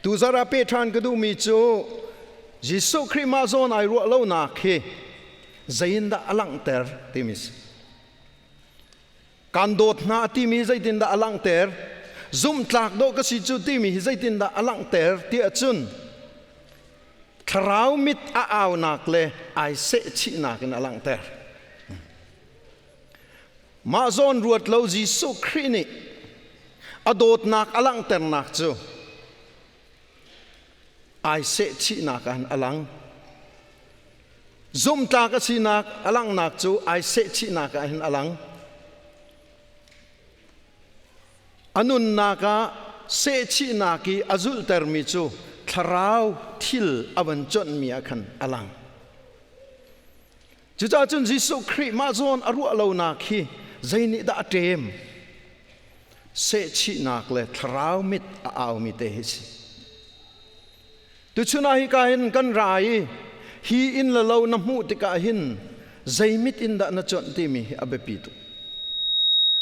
Tuzarh ah pe ṭhan ka duhmi cu Jesuh Khrih mah zawn ai ruah lonak hi zeiindah a langhter timi si. Kan dawt hna timi zeitindah a langhter? Zumhtlak dawh ka si cu timi hi zeitindah a langhter tiah cun thlarau mit a aunak le ai sehchihnak in a langhter. Mah zawn ruat lo Jesuh Khrih nih a dawtnak a langhternak cu ai sehchihnak ah a lang. Zumhtlak a sinak a langhnak cu ai sehchihnak ah hin a lang. A nunnak ah sehchihnak i a zulhtermi cu thlarau thil a van conhmi ah khan a lang. Cucaah cun Jesuh Khrih mah zawn a ruah lonak hi zei nih dah a ṭem? Sehchihnak le thlarau mit a aumi te hi si. Tuchun ah hika hin kan ra i hi inn le lo na hmuh tikah hin zei mit in dah na cuanh timi hi a biapi tuk.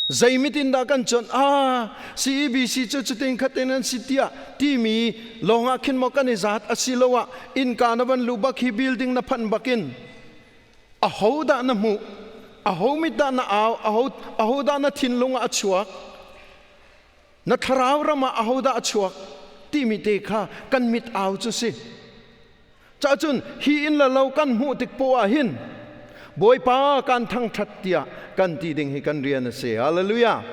Zei mit in dah kan cuanh? Ah, CEBC cu cutin khatin an si tiah timi lawngah khin maw kan i zat asiloah innka na van luh bak hi building na phanh bakin aho dah na hmuh? Aho mit dah na au? Aho dah na thinlung ah a chuak? Na thlarau ram ah aho dah a chuak? Timi te kha kan mit au cu si. Cahcun hi inn le lo kan hmuh tik poah ah hin Bawipa kan thangṭhat tiah kan ti ding hi kan rian a si. Hallelujah.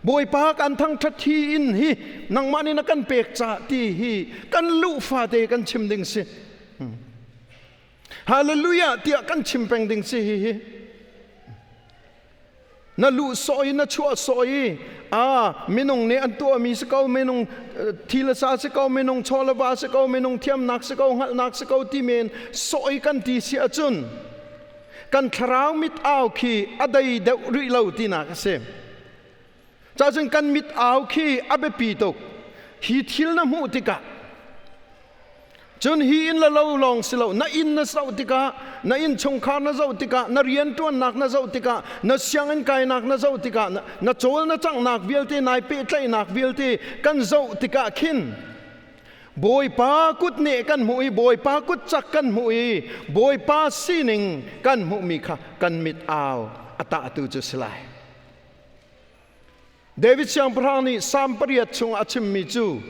Bawipa kan thangṭhat hi inn hi nangmah nih na kan pek ca ti hi kan luh fate kan chim ding si. Hallelujah tiah kan chim peng ding si hi hi. Na luh sawh i na chuah sawh i a minung nih an tuahmi si ko, minung thil a sa si ko, minung chaw le va si ko, minung thiamnak si ko, hngalhnak si ko ti men sawh i kan ti si ahcun kan thlarau mit au khi a dei deuh rih lo tinak a si. Cacun kan mit au khi a biapi tuk. Hi thil na hmuh tikah cun hi inn le lo lawng si lo, na inn na zoh tikah, na innchungkhar na zoh tikah, na rianṭuannak na zoh tikah, na sianginn kainak na zoh tikah, na cawl na canghnak vialte, nai pehtlaihnak vialte kan zoh tikah khin Bawipa kutneh kan hmuh i Bawipa kutcak kan hmuh i Bawipa sining kan hmuhmi kha kan mit au a tahtu cu si lai. David siangpahrang nih Salm 8 chungah a chimmi cu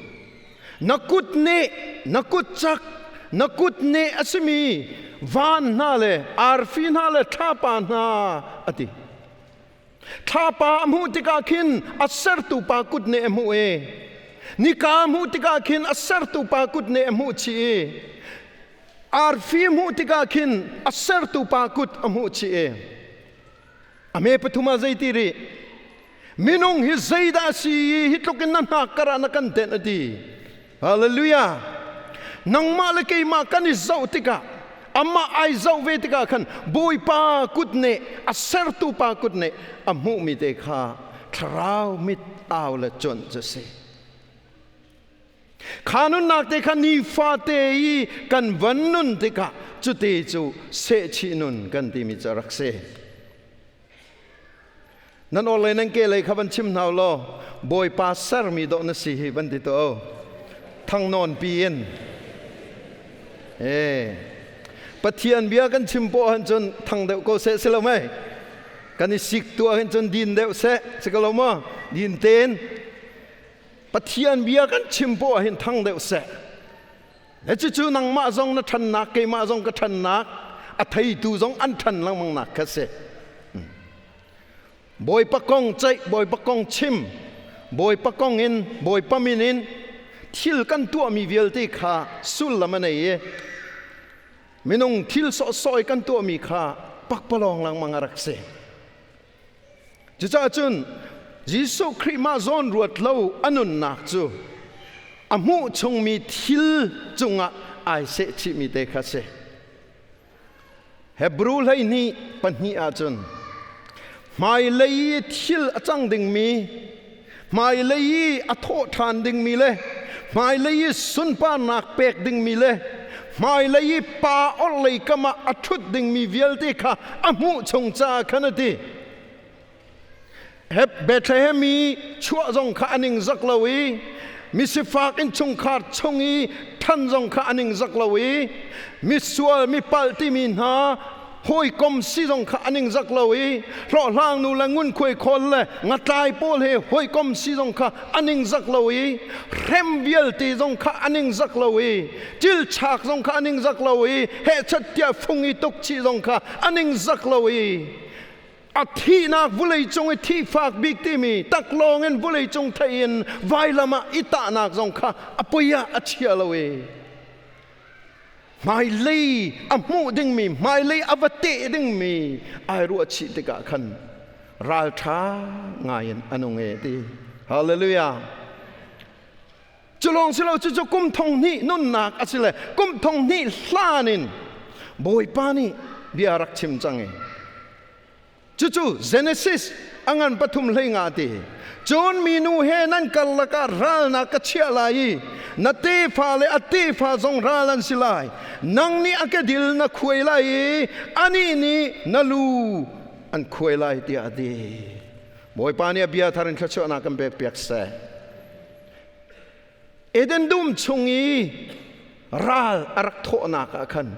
na kut nih na kut cak na kut nih a simi van hna le arfi hna le thlapa hna a ti. Thlapa a hmuh tikah khin a sertu pa kut nih a hmuh i nika a hmuh tikah khin a sertu pa kut nih a hmuh chih i arfi hmuh tikah khin a sertu pa kut a hmuh chih i A me pathum ah zeiti rih? Minung hi zeidah a si i hi tluk in na hnak kar ah na kan tenh a ti. Hallelujah. Nangmah le keimah kan i zoh tikah amah ai zoh ve tikah khan Bawipa kut nih a sertu pa kut nih a hmuhmi te kha thlarau mit au le cuanh cu a si. Kha nunnak te kha nifate i kan van nun tikah cuti cu sehchih nun kan timi cu a rak si. Nan orhlei nan kehlei kha van chim hna u law Bawipa sermi dawh na si hi van ti tuah u. Thangnawn pi in. Eh. Pathian bia kan chim poah han cun thang deuh ko seh si lo mei? Kan i sik tuah hin cun din deuh seh si ko lo maw? Din tein Pathian bia kan chim poah ah hin thang deuh seh. Le cucu nangmah zong na ṭhannak, keimah zong ka ṭhannak, a theitu zong an ṭhan lengmang nak kha si. Bawipa kong ceih, Bawipa kong chim, Bawipa kong in, Bawipa min in thil kan tuahmi vialte kha sullam a nei i minung thil sawhsawh i kan tuahmi kha pakpalawng lengmang a rak si. Cucaah cun Jesuh Khrih mah zawn ruat lo a nunnak cu a hmuh chungmi thil cungah ai sehchihmi te kha si. Hebrew 12:2 ahcun hmailei i thil a cang dingmi, hmailei i a thawh ṭhan dingmi le hmailei i sunparnak pek dingmi le hmailei i pa orhlei kam ah a ṭhut dingmi vialte kha a hmuh chung caah khan a ti. Bethlehem i chuah zong kha a ningzak lo i Misifak innchungkhar chung i ṭhan zong kha a ningzak lo i misual mipalh timi hna hawikom si zong kha a ningzak lo i hlawhhlang nu le ngunkhuai khawl le ngatlai pawl he hawikom si zong kha a ningzak lo i hrem vialte zong kha a ningzak lo i cilchak zong kha a ningzak lo i hehchat tiah fung i tuk chih zong kha a ningzak lo i a thihnak vulei cung i thihfak bik timi taklawng in vulei cung thei in vailam ah i tahnak zong kha a poi ah a chia lo i hmailei a hmuh dingmi hmailei a va teh dingmi ai ruah chih tikah khan ralṭha ngai in a nung e ti. Hallelujah. Cu lawng si lo, cucu kum thong hnih nunnak a si le kum thong hnih hlan in Bawipa nih bia rak chim cang i cucu Genesis a ngan 3 13 ti. Cun minu he nan karlak ah ralnak ka chiah lai i na tefa le a tefa zong ral an si lai. Nang nih a kedil na khuai lai i anih nih na lu an khuai lai, tiah a ti. Bawipa nih a bia thar in thluachuahnak kan pek piak seh. Eden dum chung i ral a rak thawhnak ah khan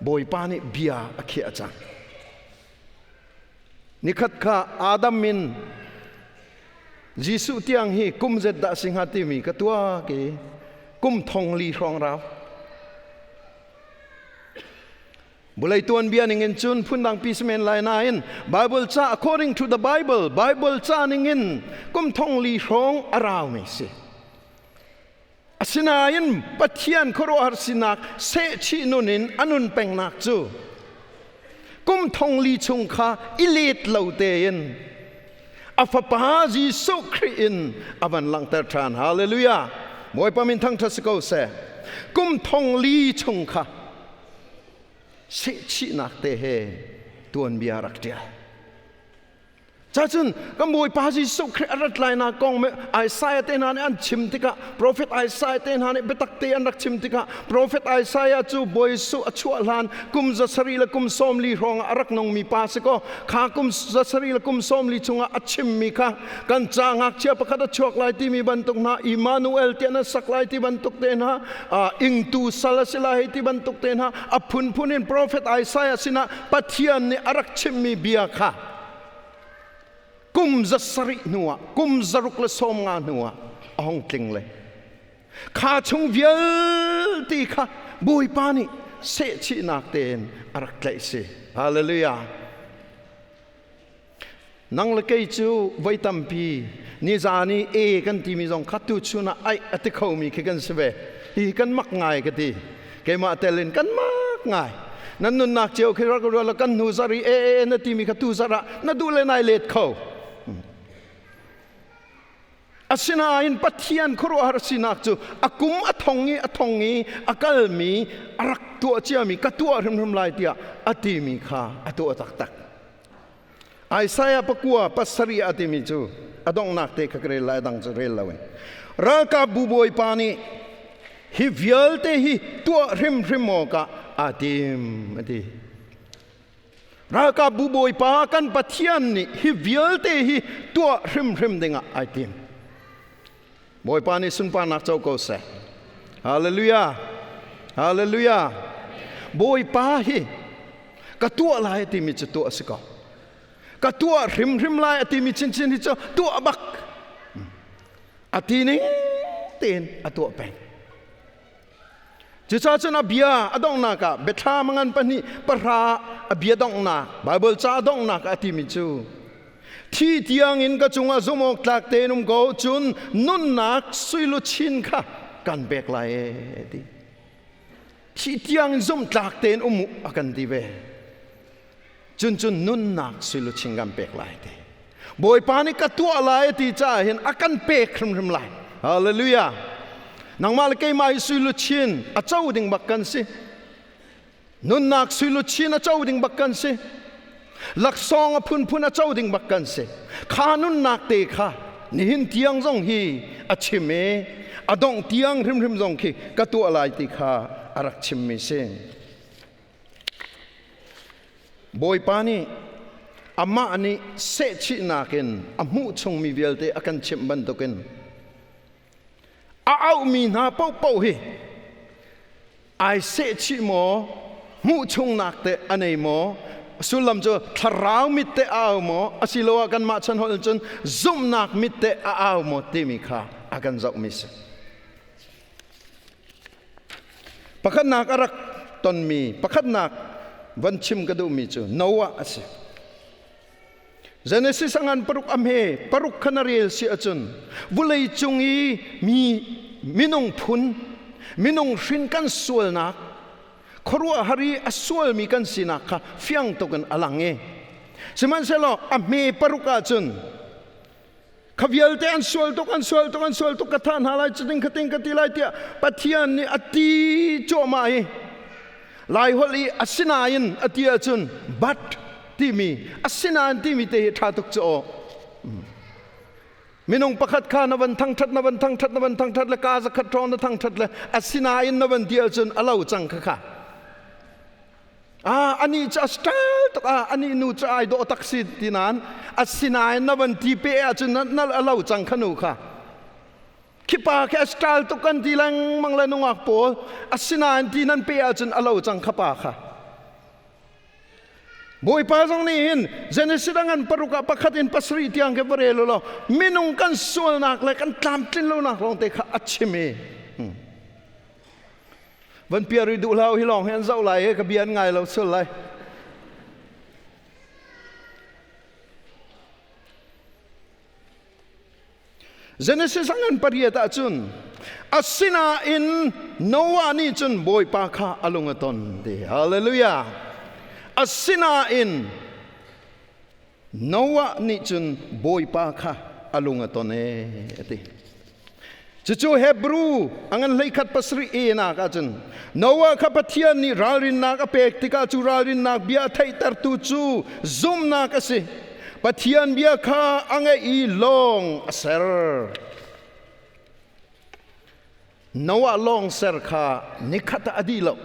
Bawipa nih bia a khiah cang. Nikhat kha Adam in Jesuh tiang hi kum zet dah si hnga timi ka tuak i kum thong li hrawng rau. Bulei tuanbia ning in cun phundang pi si men lai nain Bible ca, according to the Bible, Bible ca ning in kum thong li hrawng a raumi si. Asinain Pathian khuaruahhar sinak sehchih nun in a nun pengnak cu kum thong li chung kha i let lo tein a fapa Jesuh Khrih in a van langhter ṭhan. Hallelujah! Bawipa min thangṭhat si ko seh. Kum thong li chung kha sehchihnak te he tuanbia rak ṭial. Cacun kan Bawipa Jesuh Khrih a rat lainak kong Isaiah te hna nih an chim tikah, Prophet Isaiah te hna nih biatak te an rak chim tikah, Prophet Isaiah cu Bawi Jesuh a chuah hlan kum 740 hrawng ah a rak nungmi pa si kaw, kha kum 740 chungah a chimmi kha kan ca ngakchia pakhat a chuak lai timi bantuk hna, Emmanuel tiah nan sak lai ti bantuk te hna, ingtu sal a si lai ti bantuk te hna, a phunphun in Prophet Isaiah sinah Pathian nih a rak chimmi bia kha kum 700 hnuah, kum 690 hnuah a hung tling le kha chung vialte kha Bawipa nih sehchihnak tein a rak tlaih si. Hallelujah. Nang le kei cu voi tampi nizan i e kan timi zong kha tuchun ah aih a ti khomi khi kan si ve. Hi kan mak ngai ka ti. Keimah tel in kan mak ngai. Nan nunnak cio khi rak rual kan hnu zar i e e na timi kha tu zar ah na duh le nai let kho. Asinain Pathian khuaruahhar sinak cu a kum a thong i a thong i a kalmi a rak tuah ciami ka tuah hrimhrim lai tiah a timi kha a tuah taktak. Isaiah 9:7 a timi cu a donghnak te kha ka rel lai, a dang cu rel loin. Ralkapbu Bawipa nih hi vialte hi tuah hrimhrim awkah aa tim, a ti. Ralkapbu Bawipa kan Pathian nih hi vialte hi tuah hrimhrim dingah ai tim. Bawipa nih sunparnak co ko seh. Hallelujah. Hallelujah. Bawipa hi ka tuah lai timi cu tuah a si ko. Ka tuah hrimhrim lai a timi chinchin hi cu tuah bak. A ti ning tein a tuah peng. Cucaah cun a bia a donghnak ah Biathlam a ngan 2:10 a bia donghnak, Baibal ca a donghnak ah a timi cu, thi tiangin ka cungah zumh awk tlak tein um ko, cun nunnak suiluchin kha kan pek lai e ti. Thi tiangin zumh tlak tein um u a kan ti ve. Cun cun nunnak suiluchin kan pek lai ti. Bawipa nih ka tuah lai a ti caah hin a kan pek hrimhrim lai. Hallelujah. Nangmah le keimah hi suiluchin a co ding bak kan si. Nunnak suiluchin a co ding bak kan si. Laksawng a phunphun a co ding bak kan si. Kha nunnak te kha nihin tiang zong hi a chim i a dongh tiang hrimhrim zong khi ka tuah lai ti kha a rak chimmi si. Bawipa nih amah nih sehchihnak in a hmuh chungmi vialte a kan chimh bantukin A auhmi hna paohpaoh hi ai sehchih maw, hmuh chungnak teh a nei maw, sullam cu thlarau mit teh a au maw, asiloah kanmah chan holh cun zumhnak mit teh a au maw timi kha a kan zohmi si. Pakhatnak a rak tonmi, pakhatnak van chim ka duhmi cu Noah a si. Genesis a ngan paruk a hme paruk kha na rel si ahcun vulei cung i mi minung phun minung hrin kan sualnak khuaruahhar i a sualmi kan sinak kha fiang tuk in a lang i sihmanhsehlaw a hme paruk ahcun kha vialte an sual tuk an sual tuk an sual tuk ka thah hna lai cutin khatin ka ti lai tiah Pathian nih a ti cuahmah i Laiholh i asinain a ti ahcun but timi asinain timi te hi ṭha tuk cu aw. Minung pakhat kha na van thangṭhat na van thangṭhat na van thangṭhat le ka zakhat ṭhawng na thangṭhat le asinain na van ti ahcun a lo cang kha kha. Ah ani cu a style tuk ah ani nu cu ai dawh tak si ti nain asinain na van ti pe ahcun na a lo cang kha nu kha. Khipa khi a style tuk kan ti lengmang le nungak pawl asinain ti nan pe ahcun a lo cang kha pa kha. Bawipa zong nih hin Genesis a ngan paruk ah pakhat in pasarih tiang khi va rel u law minung kan sualnak le kan tlamtlin lonak lawngte kha a chim i van piar i duh hlah hi lawng hi an zoh lai i ka bia an ngai lo sul lai. Genesis a ngan pariat ahcun asinain Noah nih cun Bawipa kha a lung a ton ti. Hallelujah. Asinain Noah nih cun Bawipa kha a lung a ton e a ti. Cucu Hebrew a ngan hleikhat pasarih e nak ahcun Noah kha Pathian nih ralrinnak a pek tikah cu ralrinnak bia a theihtertu cu zumhnak a si. Pathian bia kha a ngaih i lawng a ser. Noah lawng ser kha nikhat ah a dih lo,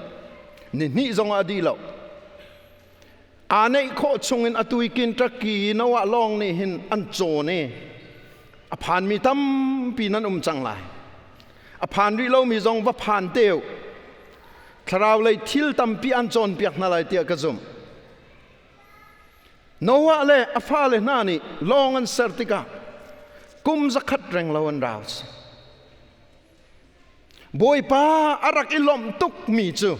ni hnih zong ah a dih lo. Aa neih khawh chungin atu i Kentucky i Noah lawng nih hin an cawn i a phanmi tampi nan um cang lai. A phan rih lomi zong va phan te u. Thlarau lei thil tampi an cawnpiak hna lai tiah ka zumh. Noah le a fale hna nih lawng an ser tikah kum zakhat reng lo an rau. Bawipa a rak i lawmh tukmi cu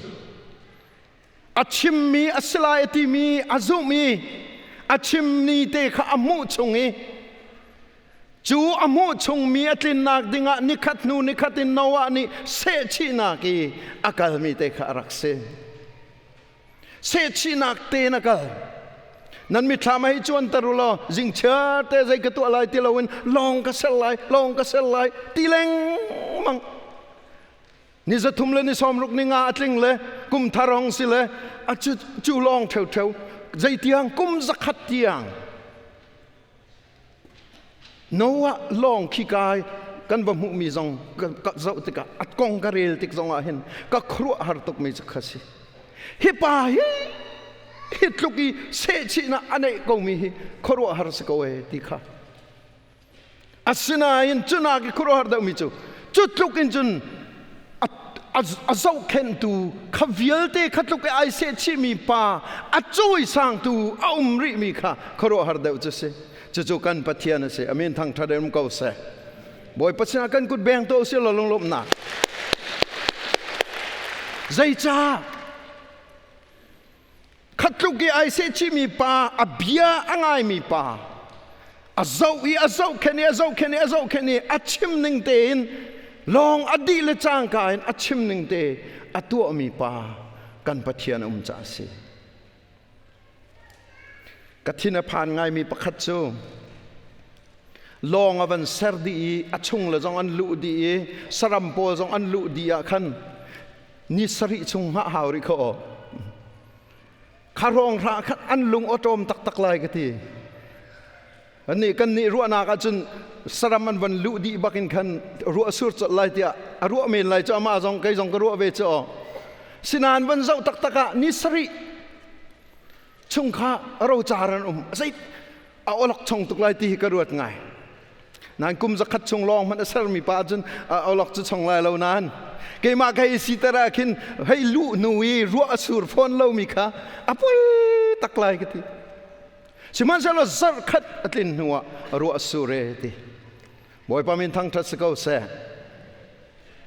a chimmi a si lai a timi a zumh i a chimmi te kha a hmuh chung i cu a hmuh chungmi a tlinnak dingah nikhat hnu nikhat in Noah nih sehchihnak i a kalmi te kha a rak si. Sehchihnak te na kal. Nan mithlam hei cuanter u law zingchiar te zei ka tuah lai ti loin lawng ka ser lai, lawng ka ser lai ti lengmang. Ni zathum le ni sawmruk ni nga a tling le kum thar hong si le a cu, cu lawng ṭheuṭheu zeitiang kum zakhat tiang Noah lawng khi kai kan va hmuhmi zong ka zoh tikah a kong ka rel tik zong ah hin ka khuaruahhar tukmi cu kha si. Hi pa hi hi tluk i sehchihnak a neih komi hi khuaruahhar si ko ee ti kha. Asinain cunak i khuaruahhar deuhmi cu cu tluk in cun a zohkhenhtu kha vialte kha tluk i ai sehchihmi pa a cawisangtu a um rihmi kha khuaruahhar deuh cu si. Cucu kan Pathian a si. Amin thangṭhat in um ko seh. Bawipa sinah kan kut beng tuah usih law lunglawmhnak. Zeicah khat tluk i ai sehchihmi pa a bia a ngaimi pa a zoh i a zohkhenh i a zohkhenh i a zohkhenh i a chim ning tein lawng a dih le cangka in a chim ning te a tuahmi pa kan Pathian um ca a si. Ka thin a phan ngaimi pakhat cu lawng a van ser dih i a chung le zong an luh dih i saram pawl zong an luh dih ah khan ni sarih chung hngah hau rih kho aw. Kha hrawng hra khan an lung awṭawm taktak lai ka ti. Annih kan nih ruahnak ahcun saram an van luh dih bak in khan ruah sur colh lai tiah a ruah men lai cu amah zong kei zong ka ruah ve cu aw. Sinain van zoh taktak ah ni sarih chung kha rocar an um. Zei a olok chong tuk lai ti hi ka ruat ngai. Nan kum zakhat chung lawng hmanh a sermi pa cun awlok cu chong lai lo nain keimah ka hei siter ah khin hei luh hnu i ruah a sur fawn lomi kha a poi tak lai ka ti. Sihmanhsehlaw zarh khat a tlin hnuah ruah a sur e ti. Bawipa min thangṭhat si ko seh.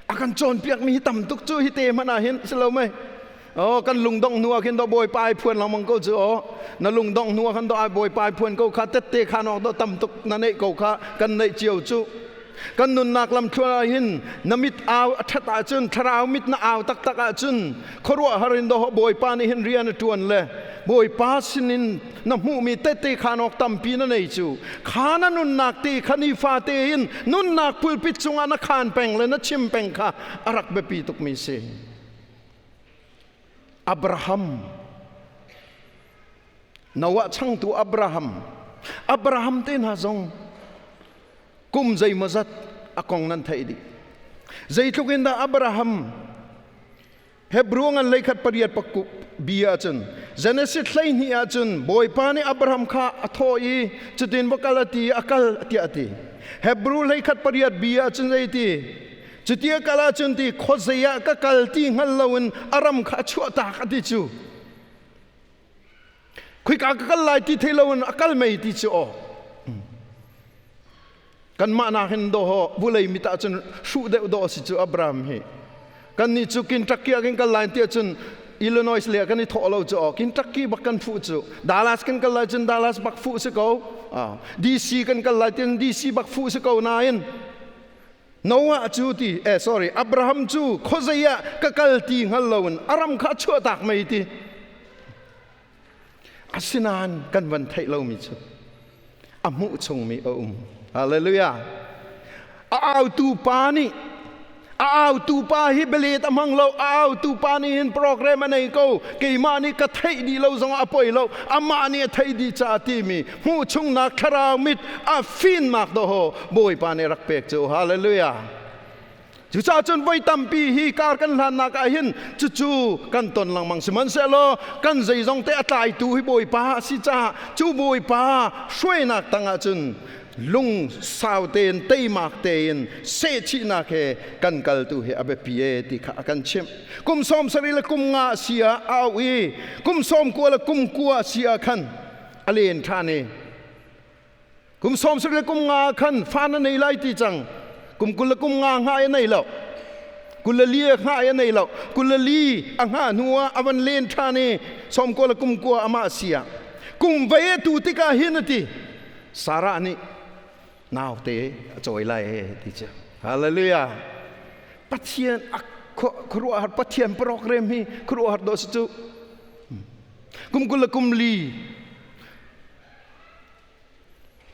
A kan cawnpiakmi hi tam tuk cu hi te hmanh ah hin si lo mei? Oh, kan lungdongh hnu ah khin do Bawipa ai phuan lengmang ko cu oh. Na lungdongh hnu ah khan do ai Bawipa ai phuan ko kha tette khan awk do tam tuk na neih ko kha kan neih cio cu. Kan nunnak lamthluan ah hin na mit au a ṭhat ahcun thlarau mit na au taktak ahcun khuaruahhar in do Bawipa nih hin rian a ṭuan le Bawipa sinin na hmuhmi tette khan awk tampi na nei cu kha na nunnak te kha nifa tein nunnak pulpit cungah na khan peng le na chim peng kha a rak biapi tukmi si. Abraham Noah changtu Abraham Abraham te hna zong kum zeimawzat a kong nan theih dih. Zeitluk in dah Abraham Hebrew ngan leikhat pariat pakuk bi ahcun Genesis 12 ahcun Bawipa nih Abraham kha a thawh i cutin va kal a ti a kal tiah a ti. Hebrew hleikhat pariat bi ahcun zei ti cuti a kal ahcun ti khuazei ah ka kal ti hngal loin a ram kha a chuahtak a ti cu. Khuika ka kal lai ti thei loin a kal mei ti cu aw. Kanmah nakin dawh vulei mit ahcun hruh deuh dawh si cu Abraham hi. Kannih cu Kentucky ah kan kal lai ti ahcun Illinois le kan i thawh lo cu aw Kentucky bak kan fuh cu. Dallas kan kal lai cun Dallas bak fuh si ko. DC kan kal lai tin DC bak fuh si ko nain Noah cu ti eh sorry Abraham cu khuazei ah ka kal ti hngal loin aram kha chuahtak mei ti. Asinain kan van theih lomi cu a hmuh chungmi a um. Hallelujah. A autu pa nih a autu pa hi bialet a hmang lo a autu pa nih hin program a nei ko keimah nih ka theih dih lo zongah a poi lo amah nih a theih dih caah timi hmuh chungnak thlarau mit a finnak dawh Bawipa nih rak pek cu hallelujah Cucaah cun voi tampi hi kar kan hlannak ah hin cucu kan ton lengmang sihmanhsehlaw kan zeizong te a tlaitu hi Bawipa a si caah cu Bawipa hruainak tangah cun lung sau tein teimak tein sehchihnak he kan kal tu hi a biapi e ti kha a kan chimh. Kum 70 le kum nga a si ah a auh i kum 90 le kum kua a si ah khan a len ṭhan i Kum 70 le kum nga khan fa na nei lai ti cang. Kum 20 le kum nga hnga i nei lo. 24 a hnga i nei lo. 24 a hnga hnu ah a van len ṭhan i 90 le kum kua amah si ah. Kum vei a tu tikah hin a ti. Sarah nih naute a cawi lai he ti cu. Hallelujah. Pathian a khuaruahhar Pathian program hi khuaruahhar dawh si cu. Kum 20 le kum li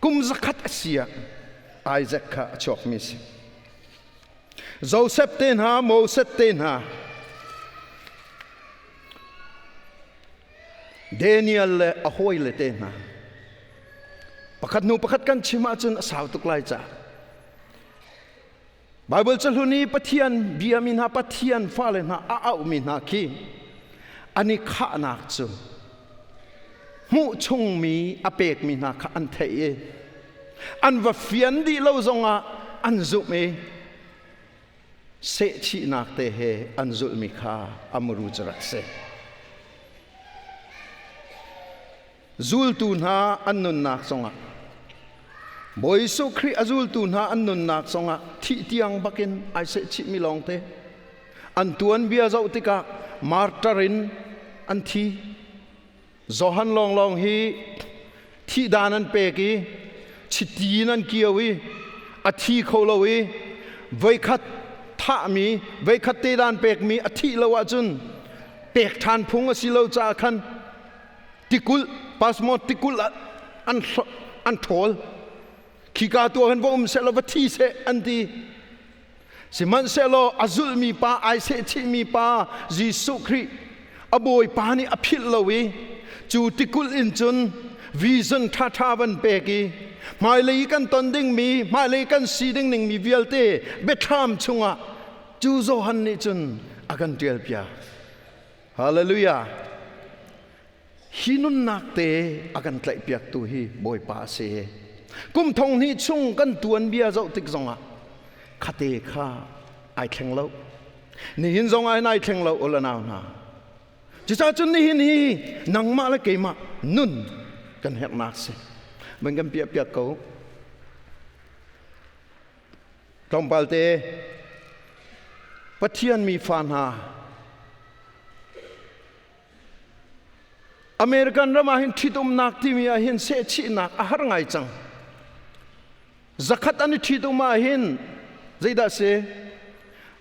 Kum zakhat a si ah Isaac kha a chuakmi a si. Joseph te hna, Moses te hna, Daniel le a hawile te hna. Pakhat hnu pakhat kan chim ahcun a sau tuk lai caah. Baibal cahlun i Pathian biami hna, Pathian fale hna a auhmi hna khi an i khahnak cu hmuh chungmi a pekmi hna kha an theih i an va fian dih lo zongah an zumh i sehchihnak te he an zulhmi kha a muru cu rak si. Zultu hna an nunnak zongah Bawi Jesuh Khrih a zultu hna an nunnak zongah thih tiang bakin ai sehchihmi lawngte an tuanbia zoh tikah martyr in an thi. Johan lawnglawng hi thih dan an pek i chiti in an kio i a thi kho lo i voikhat thahmi voikhat te dan pekmi a thih lo ahcun pek ṭhan phung a si lo caah khan tikulh pasmod tikulh ah an an ṭhawl khika tu ah khan va um seh law va thi seh an ti sihmanhsehlaw a zulhmi pa ai sehchihmi pa Jesuh Khrih a bawipa nih a philh lo i cu tikulh in cun vision ṭhaṭha van pek i hmailei kan ton dingmi hmailei kan si ding ningmi vialte biathlam chungah cu Johan nih cun a kan ṭialpiak. Hallelujah! Hi nunnak te a kan tlaihpiaktu hi Bawipa a si. Kum thong hnih chung kan tuanbia zoh tik zongah khate kha ai thleng lo. Nihin zong ah hin ai thleng lo ula nau hna. Cucaah cun nihin hi nangmah le keimah nun kan herhnak si. Van kan piah piak ko. Tlawmpal te Pathian mi fa hna American ram ah hin ṭhitumnak timi ah hin sehchihnak a har ngai cang. Zakhat an i ṭhitum ah hin zeidah si?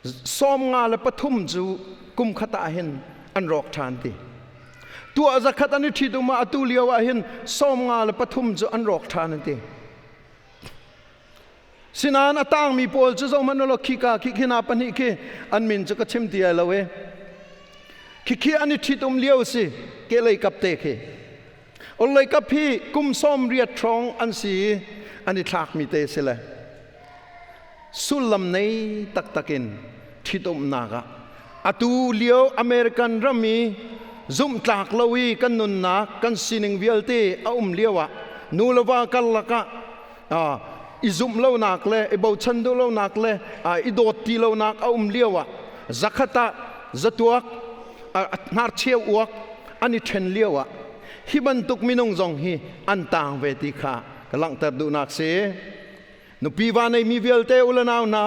53 cu kum khat ah hin an rawk ṭhan ti. Tuah zakhat an i ṭhitum ah atu lio ah hin 53 cu an rawk ṭhan an ti. Sinain a tangmi pawl cu zohhmanh ulaw khika khi khi hna pahnih khi an min cu ka chim ti ai lo e. Khikhi an i ṭhitum lio si kehlei kap te khi. Orhlei kap hi kum 80 hrawng an si i an i thlakmi te si le sullam nei taktak in ṭhitumnak ah atu lio American ram i zumhtlak lo i kan nunnak kan sining vialte a um lio ah nu le va karlak ah i zumh lonak le i bochan duh lonak le i dawt ti lonak a um lio ah zakhat ah zatuak hnarcheu uak an i ṭhen lio ah hi bantuk minung zong hi an taang ve ti kha ka langhter duhnak si. Nupi va neimi vialte u le nau hna,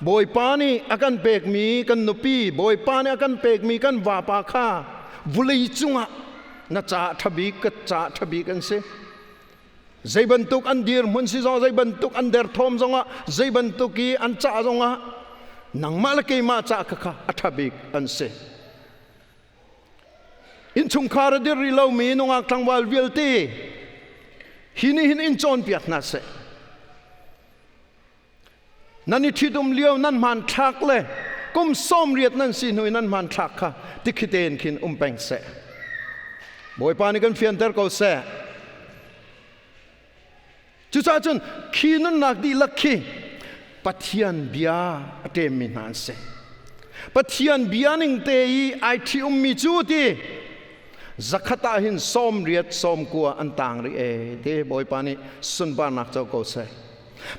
Bawipa nih a kan pekmi kan nupi, Bawipa nih a kan pekmi kan vapa kha vulei cungah na caah ṭha bik, ka caah ṭha bik an si. Zei bantuk an dirhmun si zong, zei bantuk an derthawm zongah, zei bantuk i an cah zongah nangmah le keimah cah kha kha a ṭha bik an si. Innchungkhar a dir rih lomi nungak tlangval vialte hi nih hin in cawnpiak hna seh. Nan i ṭhitum lio nan hmanthlak le kum 80 nan si hnu i nan hmanthlak kha tikhi tein khin um peng seh. Bawipa nih kan fianter ko seh. Cucaah cun khi nunnak dihlak khi Pathian bia a ṭemmi hna an si. Pathian bia ning te i ai ṭhi-ummi cu ti zakhat ah hin 80 90 an tang rih e te Bawipa nih sunparnak co ko seh.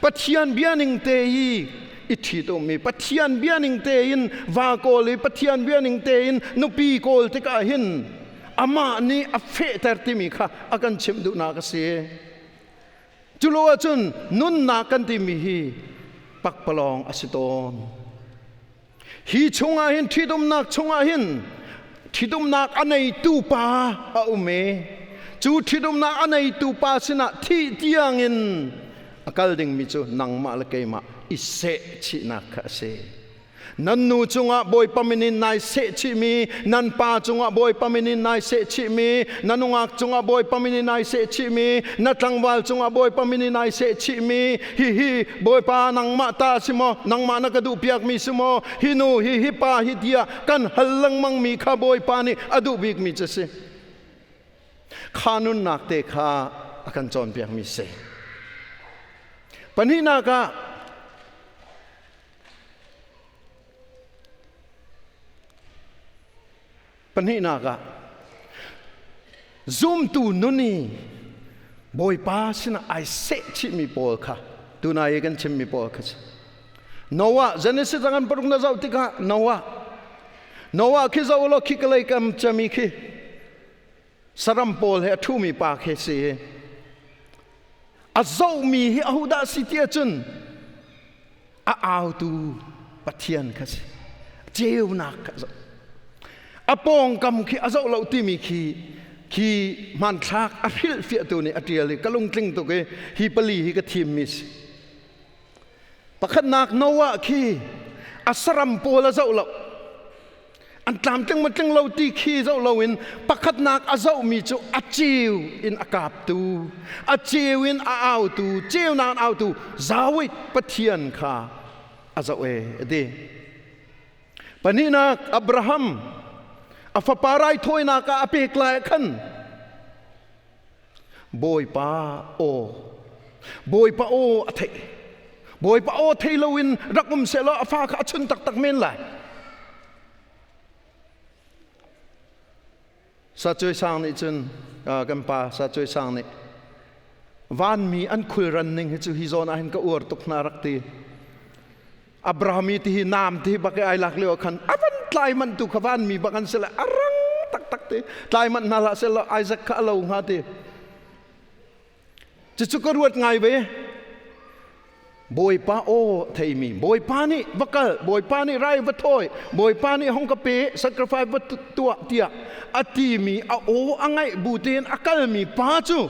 Pathian bia ning te i i ṭhitummi Pathian bia ning tein va kawl i Pathian bia ning tein nupi kawl tikah hin amah nih a fehter timi kha a kan chimh duhnak a si. Culo ahcun nunnak kan timi hi pakpalawng a si tawn. Hi chungah hin ṭhitumnak chungah hin ṭhitumnak a neitu pa a um i cu ṭhitumnak a neitu pa sinah thih tiangin a kal dingmi cu nangmah le keimah i sehchihnak kha a si. Nan nu cungah Bawipa min in nai sehchihmi, nan pa cungah Bawipa min in nai sehchihmi, na nungak cungah Bawipa min in nai sehchihmi, na tlangval cungah Bawipa min in nai sehchihmi, hihi Bawipa nangmah ta si maw, nangmah na ka duhpiakmi si maw, hi nu hi hi pa hi tiah kan hal lengmangmi kha Bawipa nih a duh bikmi cu si. Kha nunnak te kha a kan cawnpiakmi si. Pahnihnak ah Pahnihnak ah zumtu nun i Bawipa sinah ai sehchihmi pawl kha tunai i kan chimmi pawl kha si. Noah Genesis a ngan paruk na zoh tikah Noah Noah khi zoh law khi kalei kam cami khi saram pawl he a ṭhumi pa khi si. A zohmi hi ahodah si ti ahcun a autu Pathian kha si ceunak kha zoh a pawngkam khi a zoh lo timi khi khi hmanthlak a hrilhfiahtu nih a ṭial i ka lungtling tuk i hi pali hi ka thimmi si pakhatnak Noah khi a saram pawl a zoh lo An tlamtling maw tling lo ti khi zoh loin pakhatnak a zohmi cu a ceu in a kaptu, a ceu in a autu, ceunak in autu Zawit Pathian kha a zoh e a ti. Pahnihnak Abraham a fapa raithawinak ah a pek lai ah khan Bawipa aw Bawipa aw a theih. Bawipa aw thei loin rak um sehlaw a fa kha a chun taktak men lai. Sa Cuai Sang nih cun kan pa Sa Cuai Sang nih Vanmi an khulran ning hi cu hi zawn ah hin ka uar tuk hna rak ti. Abraham i ti hi naam ti hi bak i ai lak lio khan avan tlai manh tu kha vanmi bak an si le a rang taktak ti tlai manh hna hlah seh law Isaac kha a lo hnga ti. Cucu ka ruat ngai ve. Bawipa aw theimi Bawipa nih va kal Bawipa nih rai va thawi Bawipa nih hong ka pe sacrifice va tuah tiah a timi a aw a ngaih bu tein a kalmi pa cu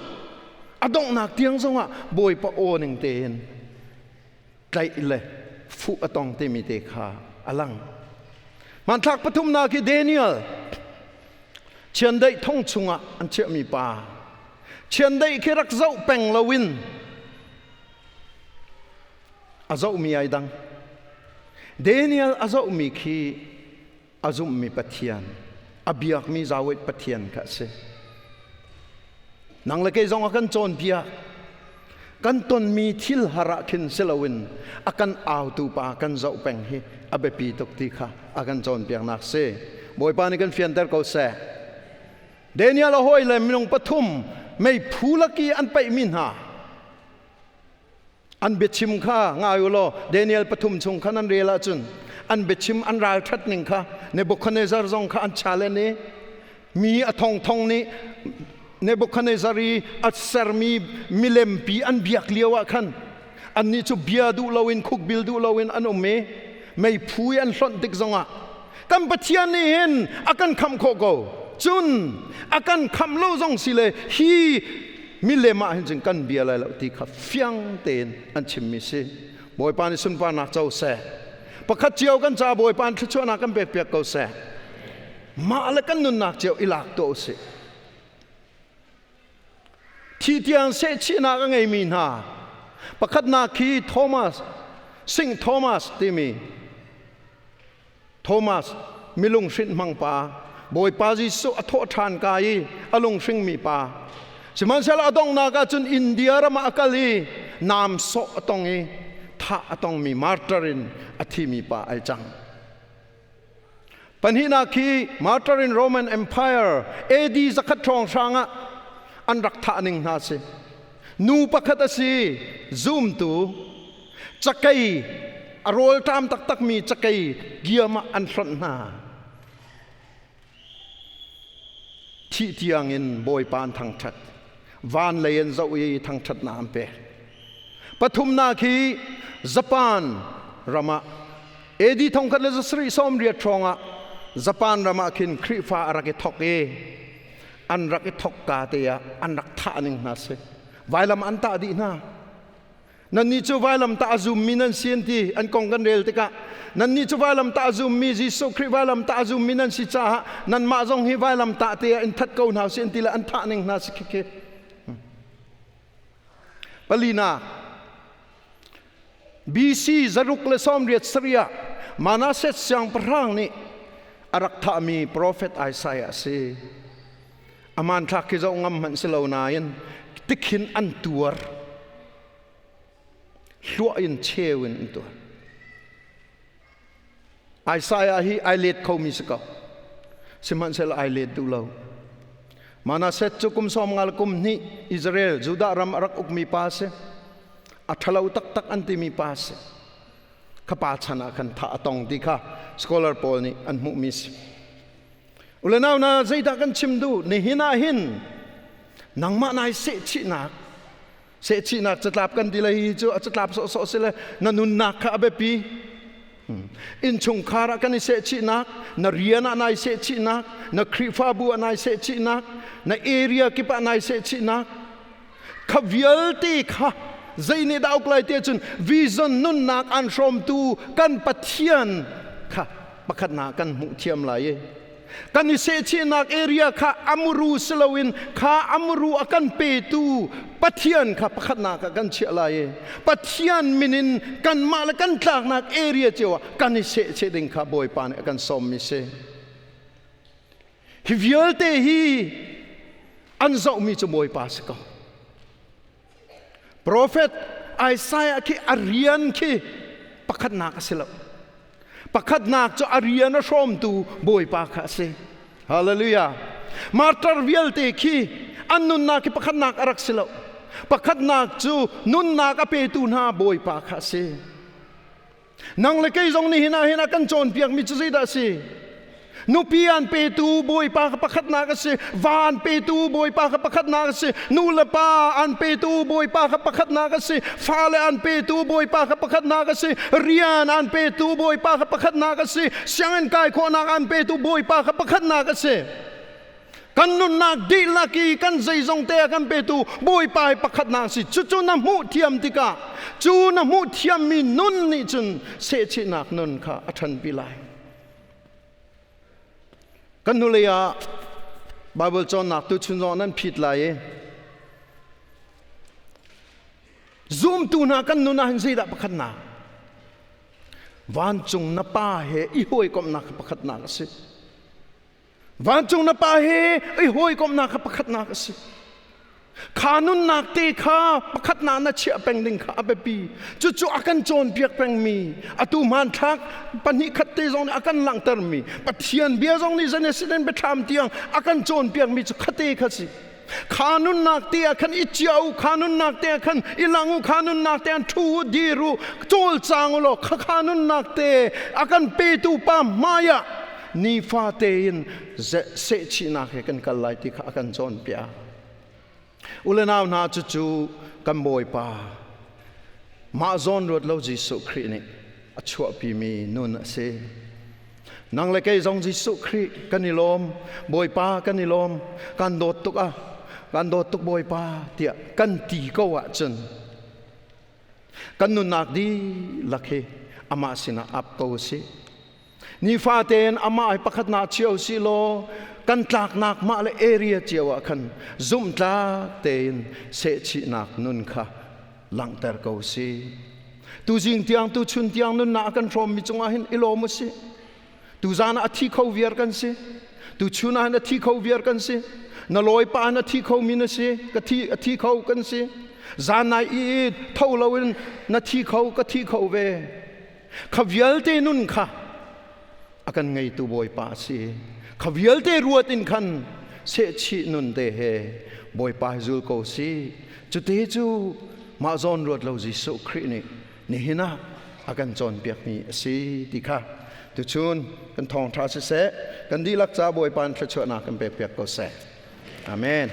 a donghnak tiang zongah Bawipa aw ning tein tlaih le fuh a tong timi te kha a lang. Hmanthlak pathumnak hi Daniel chiandeih thong chungah an chiahmi pa chiandeih khi rak zoh peng loin a zohmi ai dang. Daniel a zohmi khi a zumhmi Pathian, a biakmi Yahweh Pathian kha a si. Nang le kei zong a kan cawnpiak. Kan tonmi thil har ah khin si loin a kan autu pa kan zoh peng hi a biapi tuk ti kha a kan cawnpiaknak si. Bawipa nih kan fianter ko seh. Daniel a hawi le minung pathum meiphu lak i an paihmi hna an biachim kha ngai u law Daniel pathum chung khan an rel ahcun an biachim an ralṭhat ning kha Nebuchadnezzar zong kha an challenge i mi a thongthong nih Nebuchadnezzar i a sermi milempi an biak lio ah khan annih cu bia duh loin khukbil duh loin an um i meiphu i an hlonh tik zongah kan Pathian nih hin a kan khamh khawh ko cun a kan khamh lo zong si le hi milem ah hin cun kan bia lai lo ti kha fiang tein an chimmi si. Bawipa nih sunparnak co seh. Pakhat cio kan ca Bawipa nih thluachuahnak kan pek piak ko seh. Mah le kan nunnak cio i lak tuah usih. Thi tiang sehchihnak a ngeimi hna pakhatnak khi Thomas Sing Thomas timi Thomas milung hrinh hmang pa Bawipa Jesuh a thawh ṭhan ka i a lunghringmi pa sihmanhsehlaw a donghnak ah cun India ram ah a kal i naam sawh a tong i thah a tongmi martyr in a thimi pa ai cang. Pahnihnak khi martyr in Roman Empire AD 100 hrawng hrang ah an rak thah ning hna si. Nu pakhat a si, zumtu, cakei, a rawlṭam taktakmi cakei giam ah an hlonh hna. Thih tiangin Bawipa an thangṭhat. Van lei an zoh i thangṭhatnak an pek. Pathumnak hi Japan ram ah AD 1780 hrawng ah Japan ram ah khin Khrihfa a rak i thok i an rak i thok ka te ah an rak thah ning hna si. Vailam an tah dih hna. Nannih cu vailamtah a zummi nan si an ti an kong kan rel tikah nannih cu vailamtah a zummi Jesuh Khrih vailamtah a zummi nan si caah nanmah zong hi vailamtah te ah in that ko hna usih an ti le an thah ning hna si khikhi. Palina BC 687 ah Manasseh siangpahrang nih a rak thahmi profet Isaiah a si. A hmanthlak khi zoh ngam hmanh si lo nain tikhin an tuar. Hluah in cheu in an tuar. Isaiah hi ai let khomi si ko. Sihmanhsehlaw ai let duh lo. Manasseh cu kum 50 le kum hnih Israel Judah ram a rak ukmi pa si. A ṭhalo taktak an timi pa si. Kha pa chan ah khan thah a tong ti kha scholar pawl nih an hmuhmi si. Ule nau na zeidah kan chim duh? Nihin ah hin nangmah nai sehchihnak sehchihnak catlap kan ti le hi cu a catlap sawhsawh si le na nunnak kha a biapi. Innchungkhar ah kan i sehchihnak, na rian ah nai sehchihnak, na Khrihfabu ah nai sehchihnak, na area kip ah nai sehchihnak, kha vialte kha zei nih dah uk lai ti ahcun vision nunnak an hrawmtu kan Pathian kha pakhatnak kan hmuh thiam lai i kan i sehchihnak area kha amuru si loin kha amuru a kan petu Pathian kha pakhatnak ah kan chiah lai i Pathian min in kanmah le kan tlaknak area cio ah kan i sehchih ding kha Bawipa nih a kan sawmmi si. Hi vialte hi an zohmi cu Bawipa si ko. Profet Isaiah khi a rian khi pakhatnak a si lo. Pakhatnak cu a rian a hrawmtu Bawipa kha a si. Hallelujah. Martar vialte khi an nunnak khi pakhatnak a rak si lo. Pakhatnak cu nunnak a petu hna Bawipa kha a si. Nang le kei zong nihin ah hin a kan cawnpiakmi cu zeidah a si? Nupi an petu Bawipa kha pakhatnak a si. Va an petu Bawipa kha pakhatnak a si. Nu le pa an petu Bawipa kha pakhatnak a si. Fale an petu Bawipa kha pakhatnak a si. Rian an petu Bawipa kha pakhatnak a si. Sianginn kai khawhnak an petu Bawipa kha pakhatnak a si. Kan nunnak dihlak i kan zeizong te a kan petu Bawipa hi pakhatnak si. Cucu na hmuh thiam tikah cu na hmuh thiammi nun nih cun sehchihnak nun kha a ṭhanpi lai. Kan hnulei ah Baibal cawnnak tu chun zong nan phit lai i zumtu hna kan nun ah hin zeidah pakhatnak? Vancung na pa he i hawikomhnak kha pakhatnak a si. Vancung na pa he i hawikomhnak kha pakhatnak a si. Kha nunnak te kha pakhatnak na chiah peng ding kha a biapi. Cucu a kan cawnpiak pengmi, atu hmanthlak pahnih khat te zong nih a kan langhtermi, Pathian bia zong nih Genesis in biathlam tiang a kan cawnpiakmi cu khate kha si. Kha nunnak te ah khan i chia u, kha nunnak te ah khan i lang u, kha nunnak te ah ṭhu u, dir u, cawlcang u law kha kha nunnak te a kan petu pa hmai ah nifa tein sehchihnak he kan kal lai ti kha a kan cawnpiak. U le nau hna, cucu kan Bawipa mah zawn ruat lo Jesuh Khrih nih a chuahpimi nun a si. Nang le kei zong Jesuh Khrih kan i lawm, Bawipa kan i lawm, kan dawt tuk ah, kan dawt tuk Bawipa tiah kan ti ko ahcun kan nunnak dihlak hi amah sinah ap ko sih. Nifa tein amah hi pakhatnak cio si law kan tlaknak mah le area cio ah khan zumhtlak tein sehchihnak nun kha langhter ko si. Tuzing tiang tuchun tiang nunnak a kan hrawmmi cungah hin i lawm u sih. Tuzan ah a thi kho viar kan si. Tuchun ah hin a thi kho viar kan si. Na lawipa in a thi kho mi na si. Ka thi a thi kho kan si. Zan nai i tho loin na thi kho ka thi kho ve. Kha vialte nun kha a kan ngeitu Bawipa a si. Kha vialte ruat in khan sehchih nun te he Bawipa hi zul ko si. Cute cu mah zawn ruat lo Jesuh Khrih nih nihin ah a kan cawnpiakmi a si ti kha tuchun kan thawngṭha siseh, kan dihlak ca Bawipa in thluachuahnak kan pekpiak ko seh. Amen.